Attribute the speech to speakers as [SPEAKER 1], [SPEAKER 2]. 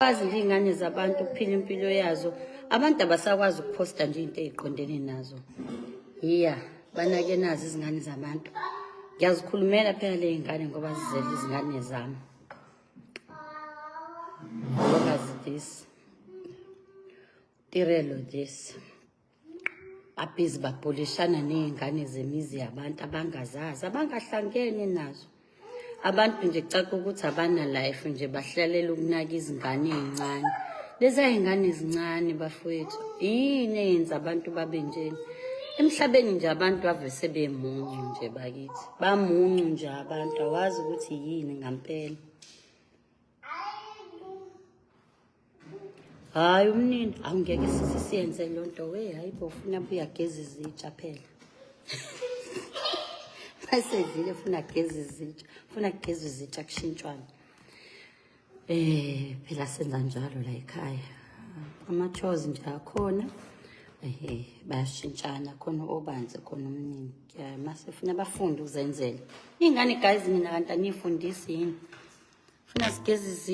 [SPEAKER 1] Bazi nje iy'ngane zabantu ukuphila impilo yazo. Abantu abasakwazi ukuphosta nje into ey'qondene nazo. Iya, banake nazi izingane zabantu. Ngiyazikhulumela phela le y'ngane ngoba zizele izingane zami. Vloggers this. Tirelo this. Babhizi babhulishana ney'ngane zemizi yabantu abangazazi, abangahlangene nazo. Abantu nje kucaca ukuthi abana-life nje bahlalela ukunaka izingane ey'ncane. Lezi y'ngane ezincane bafowethu, yini eyenza abantu babe njena? Emhlabeni nje abantu ave sebemuncu nje bakithi, bamuncu nje abantu, awazi ukuthi yini ngampela. Hayi umnini, awungeke size siyenze loo nto we, hayi bo ufuna buye ageze izitsha phela. Masedlile funa ageze izitsha, funa kugezwe izitsha kushintshwane. Eh phela senza njalo la ekhaya. Ama-chores nje akhona. Eh bayashintshana khona obanzi khona umnini. Mase funa bafunde ukuzenzela. Ingane guys mina kanti anifundisi yini? Funa sigeze izitsha.